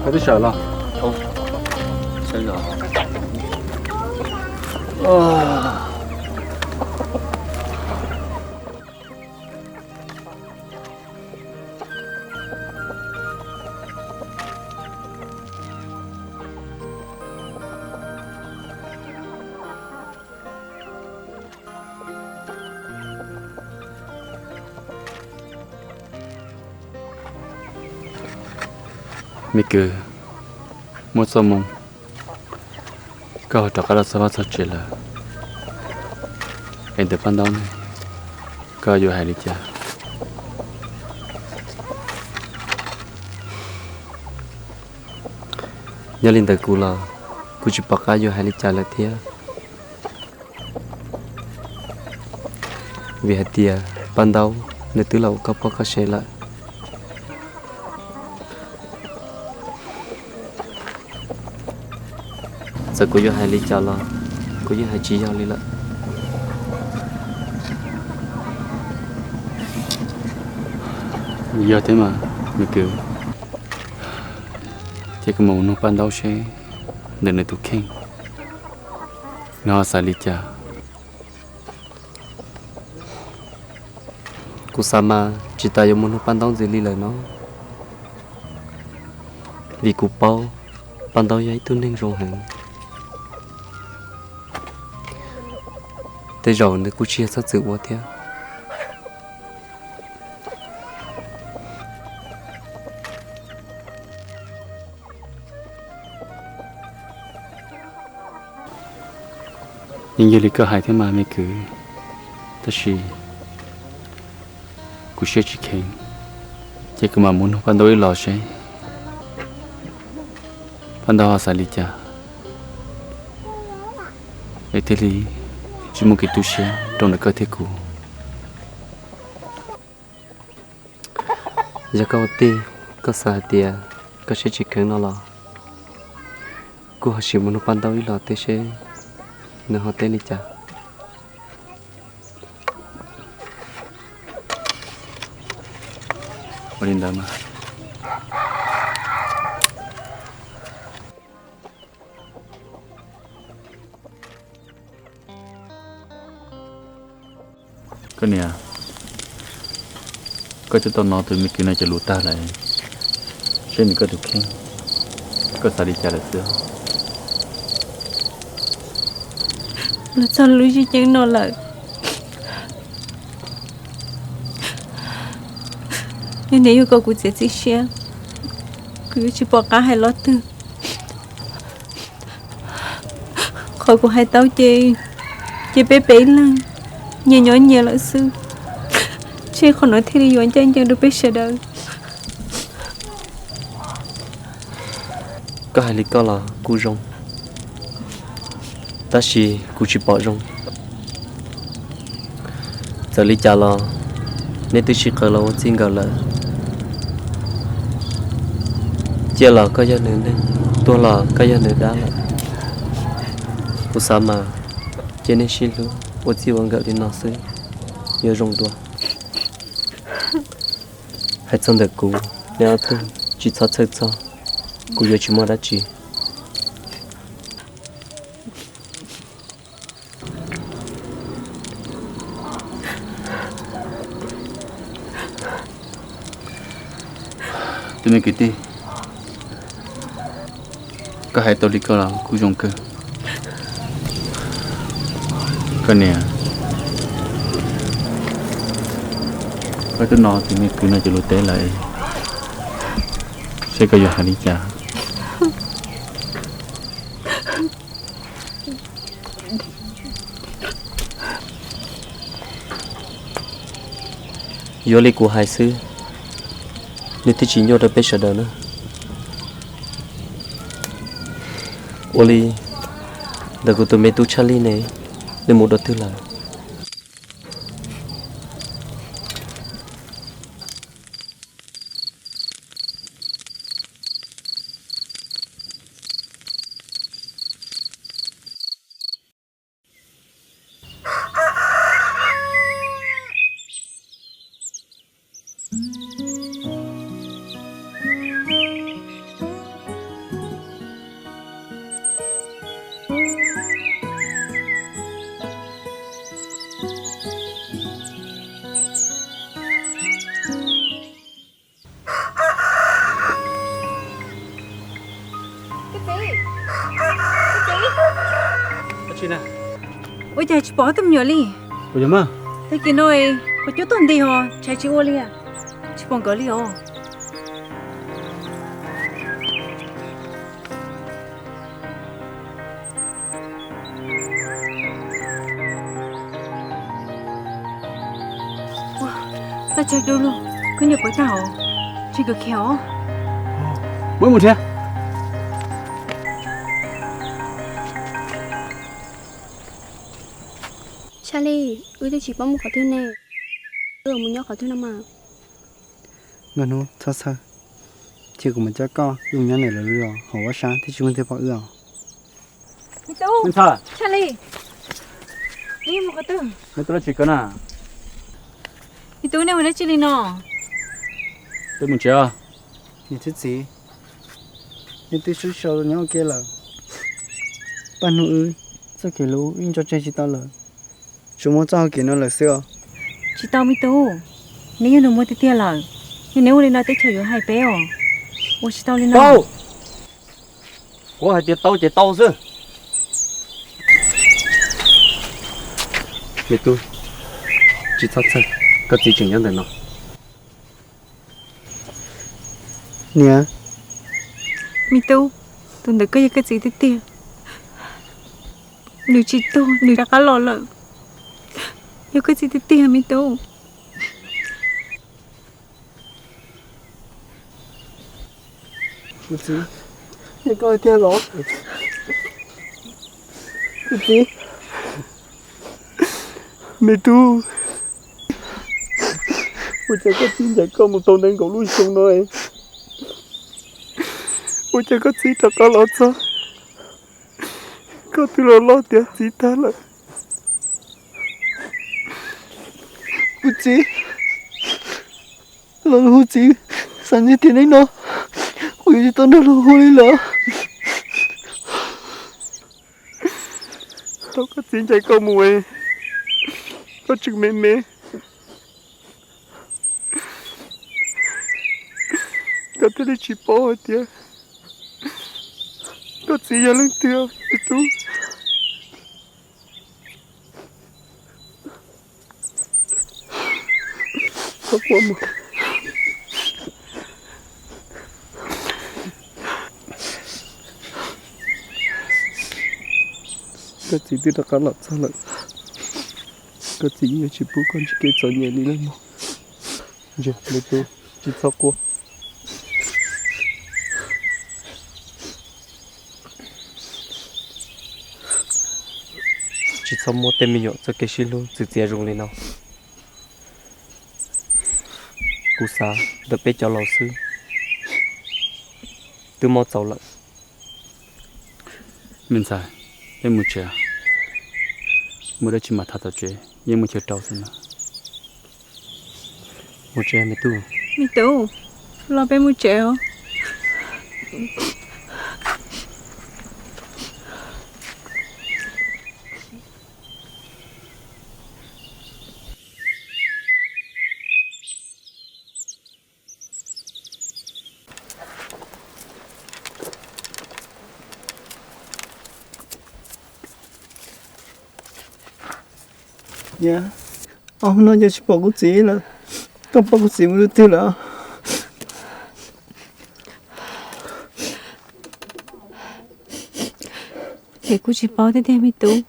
Twb sawv los? Me kwv, muaj txoj moo koj ho rov qab los txog vaj txog tsev lawm, es ntawm Paj Ntaub ne, koj yuav hais li cas? Nyob li ntawm kuv los kuv tsis pom qab yuav hais li cas lawm thiab, vim hais tias Paj Ntaub nws twb los ua koj poj koj sev lawm. Txawm kuv yuav hais li cas los kuv yeej hais tsis yog li lawm. Yog thiab mas, me kwv, ces kuv mam mus nug Paj Ntaub seb ntawm nws tus kheej nws ho xav li cas. Kuv xav mas tsis tas yuav mus nug Paj Ntaub ntxiv li lawm no, vim kuv paub Paj Ntaub yog ib tug neeg zoo heev. Tej zaum nws kuj tsis yog txhob txwm ua thiab. Yeej yog li koj hais thiab mas me kwv, tab sis kuv siab tsis kheev, ces kuv mam mus nug Paj Ntaub ib los seb Paj Ntaub ho xav li cas, es thiaj li tsis muaj kev tu siab rau ntawm koj thiab kuv. Yog koj ua tij, koj xav hais tias koj siab tsis kheev no los kuv ho sim mus nug Paj Ntaub ib los teb seb nws ho teb li cas. Ua li ntawd mas. Koj niam, koj twb tau hnov tus me kwv no cov lus tag lawm, seb nws koj tus kheej, koj xav li cas lawm xwb? Los txog lub sij hawm no lawm, nws yuav kom kuv txiav txim siab, kuv yuav tsis pom qab hais lo twg. Qhov kuv hais tau ces, ces peb peb leeg nyias nyob nyias lawm xwb, ces qhov no thiaj li yuav ncaj ncees rau peb sawv daws. Koj hais li koj los kuj zoo, tab sis kuv tsis pom zoo. Txawm li cas los neb twb sib qawm los ua txij nkawm lawm. Ciaj los koj yog nws neeg, tuag los koj yog nws dab lawm. Kuv xav mas cia neb sib hlub ua txij ua nkawm li no xwb yuav zoo dua. Hais txog ntawm kuv, neb ob tug tsis txhob txhawj txog, kuv yuav tsis muaj dab tsi. Tus me kwv tij, koj hais tau li koj los kuj zoo kawg. Koj niam, koj twb hnov tus me kwv no cov lus teb lawm, seb koj yuav hais li cas. Yuav li kuv hais xwb, nws thiaj tsis nyuaj rau peb sawv daws na. Ua li ntawm kuv tus me tub Tshaj Lij ne, nws mus dua twg lawm? Cas tsis pom ob tug me nyuam li? Ua yog mas, tag kis no qhov cub tuag nti ho tshais tsis ua li, tsis pom nkawd li os. Txaj chaw du lug, koj nyob puas tag os? Tsis kawg khiav os. Muab mus nrhiav. Tshaj Li, wb twb tsis paub mus qhov twg ne, wb mus nyob qhov twg no mas. Nkauj Hnub, txhob txhawj, cia kuv mus coj koj wb mus nyob ntawm lawv lub zos hauv vaj sab thiaj tsis muaj neeg pom wb os. Me tub, Tshaj Li, neb mus qhov twg? Me tub, dab tsi kawg na? Me tub, nej ua dab tsi li no? Twb mus tsev. Niam thiab txiv, nej twb sib sau nyob ua ke lawm. Paj hnub wb txoj kev hlub wb nco tseg tsis tau lawm, tsuas muaj txoj hau kev no lawm xwb os. Tsis tau me tub, neb yog nus muag tiag tiag lawm, yog neb ua li no teb chaws yuav hais peb os. Ua tsis tau li no. Tau, kuv hais tias tau ces tau xwb. Me tub, tsis txhob txhawj, koj txiv tseem nyob ntawm no. Niam. Me tub, tus ntawd koj yog koj txiv tiag tiag. Nws tsis tuag, nws rov qab los lawm. Yog koj txiv tiag tiag me tub. Kuv txiv, yog koj tiag los? Kuv txiv. Me tub, ua cas koj txiv ncaim koj mus tau nees nkaum lub xyoo no? Ua cas koj txiv rov qab los txog, koj twb los loj tiav txiv tag lawm? Kuv txiv, los hu txiv, xav ntshe tias neb no kuv yuav tsis tau nrog luag hu li lawm. Thaum koj txiv ncaim koj mus, koj tseem me me, koj thiaj li tsis paub hais tias koj txiv yog leej twg, me tub. Txhob quaj mas. Koj txiv twb rov qab los txog lawm, koj txiv yeej yuav tsis pub koj ntsib kev txom nyem li lawm mog. Ntsia, me tub, tsis txhob quaj. Tsis txhob muab tej me nyuam txoj kev sib hlub txwv txiav zoo li no. Kuv xav ntawm peb cov laus xwb twb mob txaus lawm. Me ntxhais, peb mus tsev, muaj dab tsi mam tham tom tsev, yeej muaj chaw rau xwb na. Mus tsev me tub. Me tub, los peb mus tsev os. Niam, ob hnub no ces tsis pom kuv txiv lawm. Koj pom kuv txiv mus rau twg lawm? Ces kuv tsis paub tiag tiag me tub.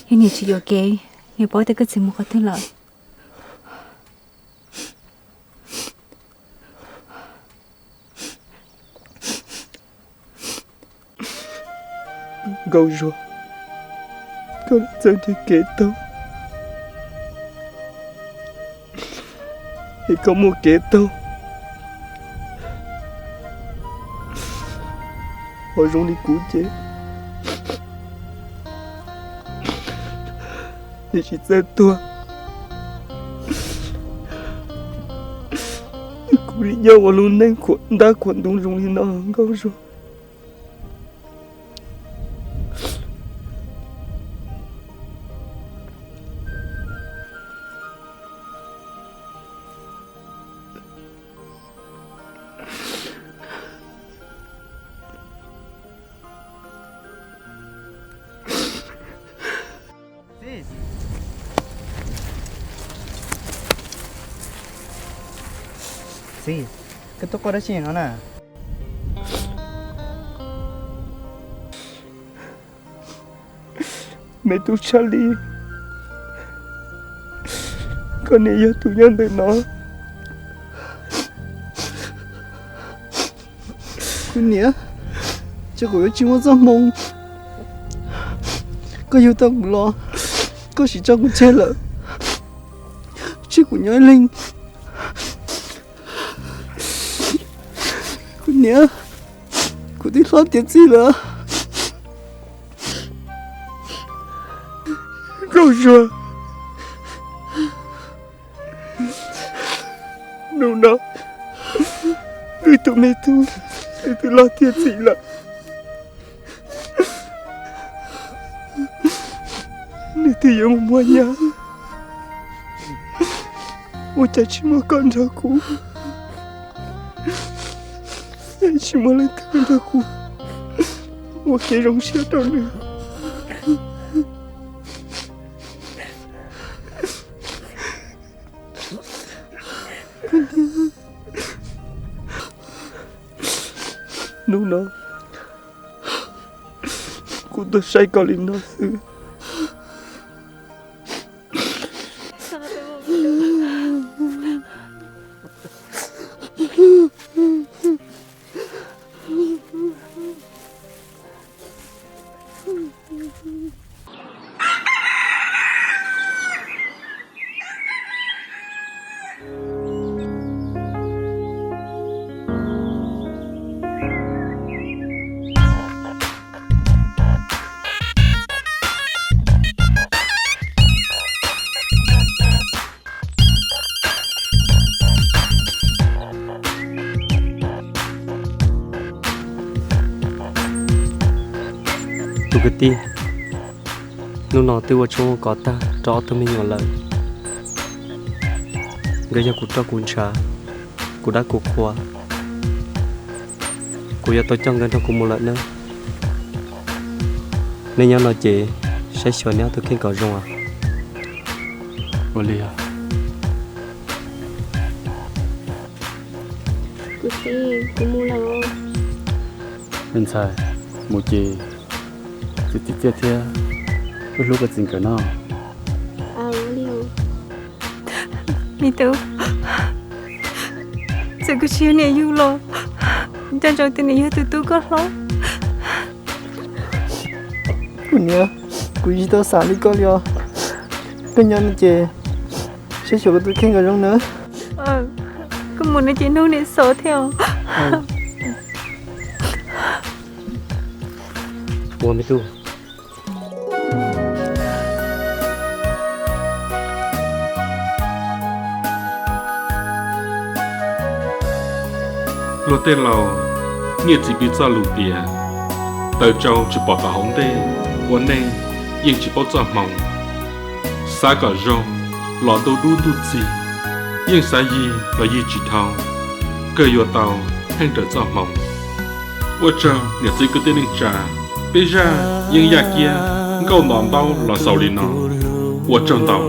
Yog niam tsis yuam kev, niam paub tias koj txiv mus qhov twg lawm. Nkauj Zuag, koj txawj nrhiav kev taug, es koj muaj kev taug ho zoo li kuv ces, es tsis txawj tuag, kuv li nyob ua lub neej khuam ntab khuam ntoo zoo li no Nkauj Zuag. Txiv, txiv, koj tuaj quaj dab tsi no na? Me tub Tshaj Li, koj niam yog tus nyob ntawm no. Kuv niam, ces kuv yuav tsis muaj txoj hmoo. Koj yug tau kuv los, koj sim tso kuv tseg lawm, tseg kuv nyob ib leeg. Kuv niam, kuv twb hlob tiav txim lawm. Nkauj Zuag, hnub no wb tus me tub, wb twb hlob tiav txim lawm. Nws twb yuav mus muaj nyab, ua cas tsis muaj koj nrog kuv, tsis muaj leej twg nrog kuv ua kev zoo siab rau nws. Hnub no kuv tuaj saib koj li no xwb. Tus kwv tij, hnub no twb ua tshoob ua kos tag rau ob tug me nyuam lawm. Nkawd yog kuv roj kuv ntshav, kuv dab kuv qhua. Kuv yuav tau coj nkawd nrog kuv mus lawm nawb. Nej nyob no ces saib xyuas nej ob tug kheej kom zoo os. Ua li os. Kuv txiv, kuv mus lawm. Me ntxhais, mus ces txiv txiv txiaj thiab wb hlub koj txiv nkawd no. Me tub, txawm kuv tsis yog niam yug los, nco ntsoov tias nws yog tus tub koj hlob. Kuv niam, kuv tsis tau xav li koj li os. Koj nyob no ces saib xyuas koj tus kheej kom zoo nawb. Koj mus no ces nug niam xov thiab os. Ua me tub. Luag tej laus niaj txiv piv txoj lus tias, taws tsau tsis pom tom hauv ntej, ua neej yeej tsis paub txoj hmoov. Xav kom zoo los ntuj dub ntuj txig, yeej xav yig los yig tsis dhau, kawg yuav tau pheej raws txoj hmoov. Ua tsaug niam txiv kwv tij neej tsa, peb zaj yeeb yaj kiab nkauj nto ntaub los xaus li no, ua tsaug ntau.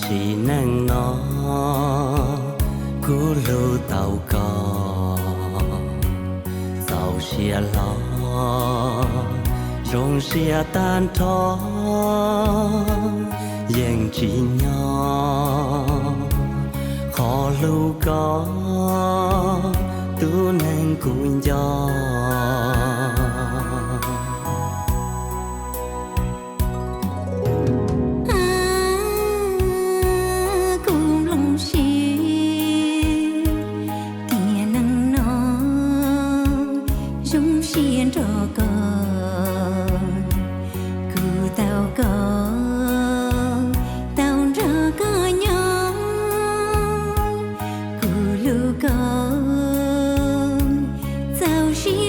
Sim neej no kuv hlub tau koj, txaus siab hlo zoo siab tag nrho, yeej tsis nyob qhov hlub koj tus neeg kuv nco. Kuv nplooj siab tiam neej no zoo siab nrog koj, kuv tau koj, tau nrog koj nyob, kuv hlub koj, txaus siab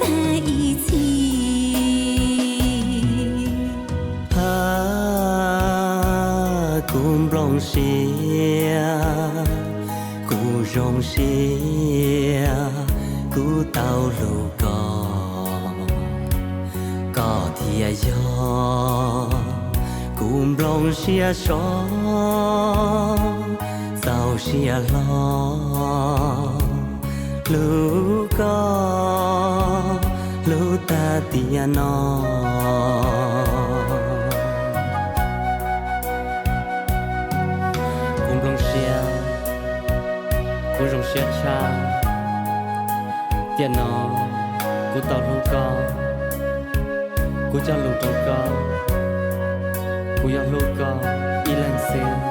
tag ib txhis. Ha, kuv nplooj siab, kuv zoo siab, kuv tau hlub koj, koj thiaj yog kuv nplooj siab sov, txaus siab hlo hlub koj, hlub tag tiam no. Kuv nplooj siab, kuv zoo siab tshaj, tiam no kuv tau hlub koj, kuv cog lus rau koj, kuv yuav hlub koj ib leeg xwb.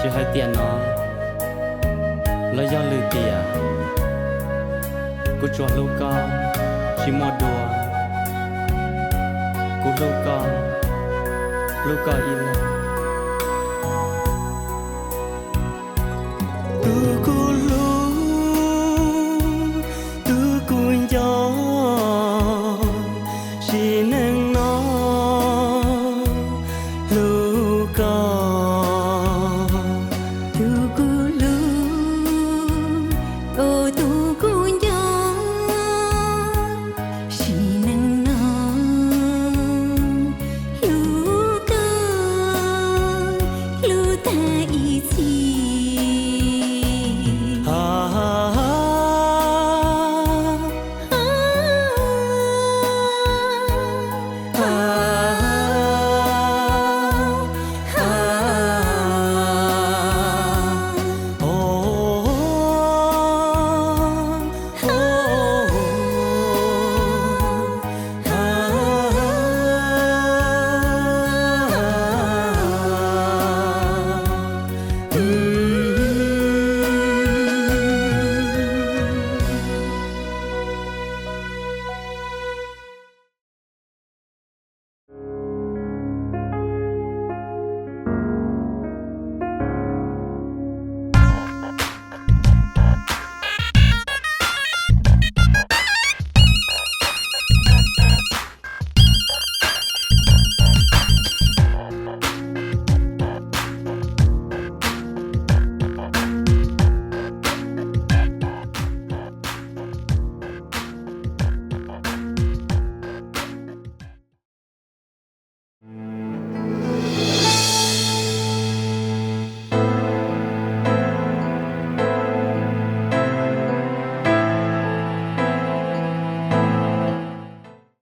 Tsis hais tiam no los yog lwm tiam, kuv tsuas hlub koj tsis muaj dua. Kuv hlub koj, hlub koj ib leeg. Tus